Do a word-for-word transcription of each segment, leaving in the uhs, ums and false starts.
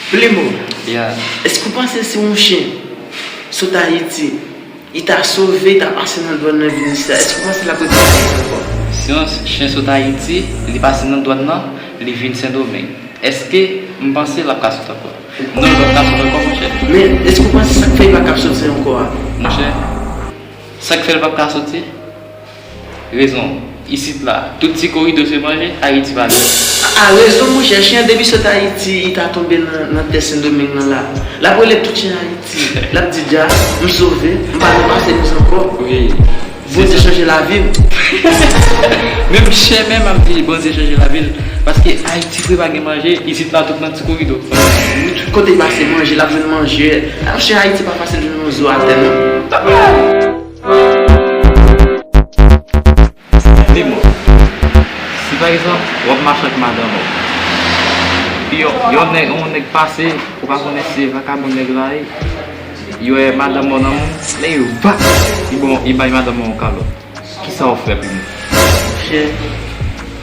Plimo, èske w panse si yon chen sot Ayiti, li ta sove, li ta pase nan dwàn nan vin isi a, èske w panse l ap rete Ayiti ankò? Si yon chen sot Ayiti, li pase nan dwàn nan, li vin Sendomeng, èske m panse l ap ka sot ankò? Non, l p ap ka sot ankò, monchè. Men, èske w panse sa k fè li pa ka sot ankò a? Monchè, sa k fè l p ap ka soti? Rezon, isit la, tout ti korido se manje, Ayiti pa gen. A rezon, monchè, chen depi sot Ayiti, li ta tonbe nan, nan tè Sendomeng nan la. L ap rele tout chen Ayiti. L ap di, dja, m sove, m pa nan pase plis ankò. Wi. Bondye chanje lavi m. Menm chen menm ap di Bondye chanje lavi l. Paske Ayiti vre pa gen manje, isit la tout nan ti korido. Tout kote l pase manje, l ap jwenn manje. Chen Ayiti pa fasil jwenn yon zo atè non. Li bon. Si pa egzanp, w ap mache ak madanm ou, epi yon, yon nèg, yon nèg pase, ou pa konnen si se vakabon nèg la ye, li wè madanm ou nan men w, men li va, li bon, li bay madanm ou yon kalòt. Kisa w fè, Plimo? Monchè,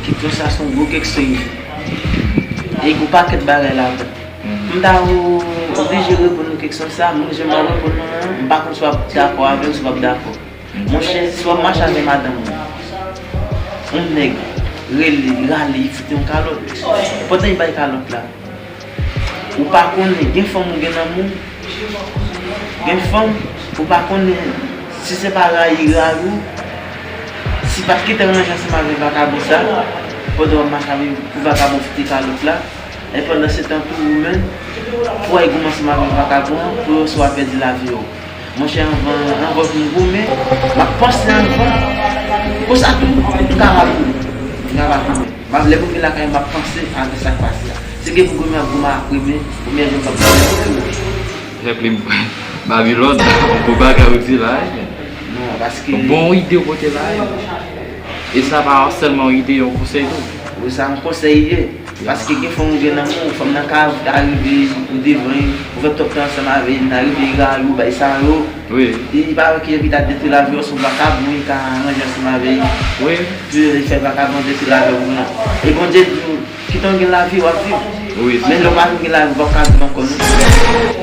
keksyon sa se yon gwo keksyon li ye. E gen yon pakèt bagay ladan. M ta oblije reponn ou keksyon sa, men jan m ap reponn ou an, m pa konn si w ap dakò avè m, si w p ap dakò. Monchè, si w ap mache avèk madanm ou, yon nèg rele, rale, li fout yon kalòt. Pandan li bay kalòt la, ou pa konnen, gen fanm ou gen nan men w, gen fanm, ou pa konnen si se pa rayi, rayi w, si pa t kite ranje ansanm avèk vakabon sa, pandan w ap mache avè l, pou vakabon fout li kalòt la, e pandan se tan tou ou menm, pou w al goumen ansanm avèk vakabon an, pou w swa pèdi lavi w. Monchè, anvan, anvan pou m goumen, m ap panse anvan. Konsa tou, m ka pa goumen. M ka pa goumen. M ap, lè pou m vin lakay mwen, m ap panse avè sa k pase a. Si gen pou goumen, m ap goumen apre, men premye jou m p ap goumen. Jacqueline, Babilòn, bon bagay ou di la, wi. Non, paske. Bon ide ou pote la, wi. E sa pa sèlman yon ide, yon konsèy tou. Wi, sa yon konsèy li ye. Paske gen fanm ou gen nan men w, fanm nan ka, ta rive ou devan li, ou fè twòp tan ansanm avè li, nan rive li rayi w, bay sa yo. Wi. Li pa wè ki epi ta detwi lavi w, se yon vakabon, li ka ranje ansanm avè li. Wi. Pou li fè vakabon detwi lavi w, non. E Bondye di w, kite w gen lavi, w ap viv. Wi. Men lè w pa vin gen lavi, w p ap ka viv ankò, non.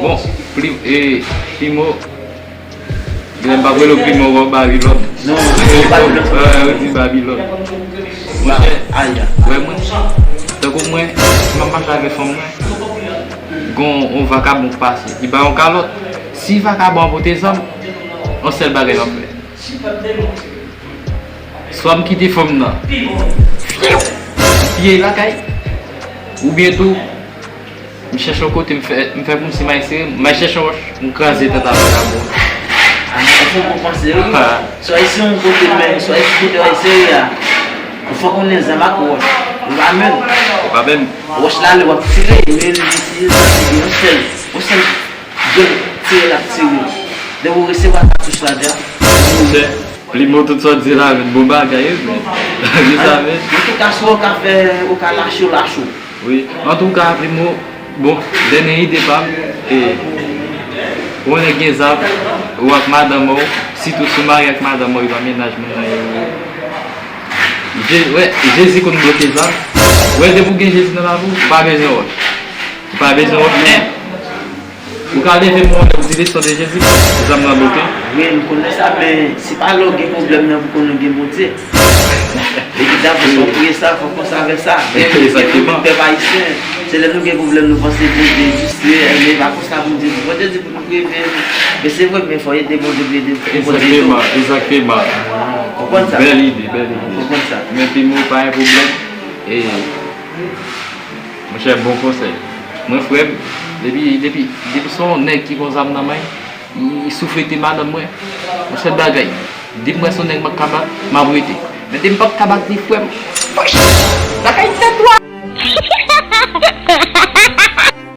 Bon, Plim, e, Plimo, Gen lè m p ap rele w Plimo, w Babilòn. Non, Babilòn. Wè, yo di Babilòn. Monchè, wè mwen, tankou mwen, si m ap mache avèk fanm mwen, gon yon vakabon k pase, li bay yon kalòt. Si vakabon an pote zam, yon sèl bagay m ap fè. Swa m kite fanm nan, piye lakay, oubyen tou, M chèche yon kote, m fè, m fè kòmsi m al sere, m al chèche yon wòch, m kraze tèt a vakabon. Ah, ou fè yon bon panse, wi. Swa isi yon kote, men, swa isi kote w al sere a. Ou fòk konnen zam ak wòch. Ou pa menm. Ou pa menm. Wòch la, lè w ap tire, men li itilize yon sèl, yon sèl grenn tire l ap tire. Depi w resevwa katouch la, dja. Monchè, Plimo, tout sa w di la, men bon bagay, wi, men. Wi, sa, men. Antouka, si w ka fè, ou ka lache, w lache. Wi. Antouka, Plimo, bon, dènye ide pa m, e, ou nèg gen zam, ou ak madanm ou, sitou si w marye ak madanm ou, e pa mennaj moun nan ye, wi. Je-, wè, Jezi konn bloke zam. Wè, depi w gen Jezi nan lavi w, ou pa bezwen wòch. Ou pa bezwen wòch, men Ou ka leve men w anlè pou di le sang de Jésus, zam nan bloke. Wi, m konnen sa, men se pa lè w gen pwoblèm nan pou konnen w gen Bondye. Epi davans w ap priye sa, fòk w konsa avèk sa. Men, men, men, pèp ayisyen, se lè nou gen pwoblèm, nou panse Bondye jis ye, men e pa konsa Bondye di. Bondye di pou nou priye, men, men se vre, men fò ede Bondye pou ede pou Bondye tou. Egzakteman, egzakteman. Ou konprann sa? Bèl ide, bèl ide. Ou konprann sa? Men pi mwen pa gen pwoblèm. E, Monchè, bon konsèy. Mwen, frè m, depi, depi, depi se yon nèg ki gon zam nan men, li souflete madanm mwen, yon sèl bagay, depi m wè se yon nèg m ap ka bat, m ap rete. Men depi m p ap ka bat li, frè m, lakay tèt dwat.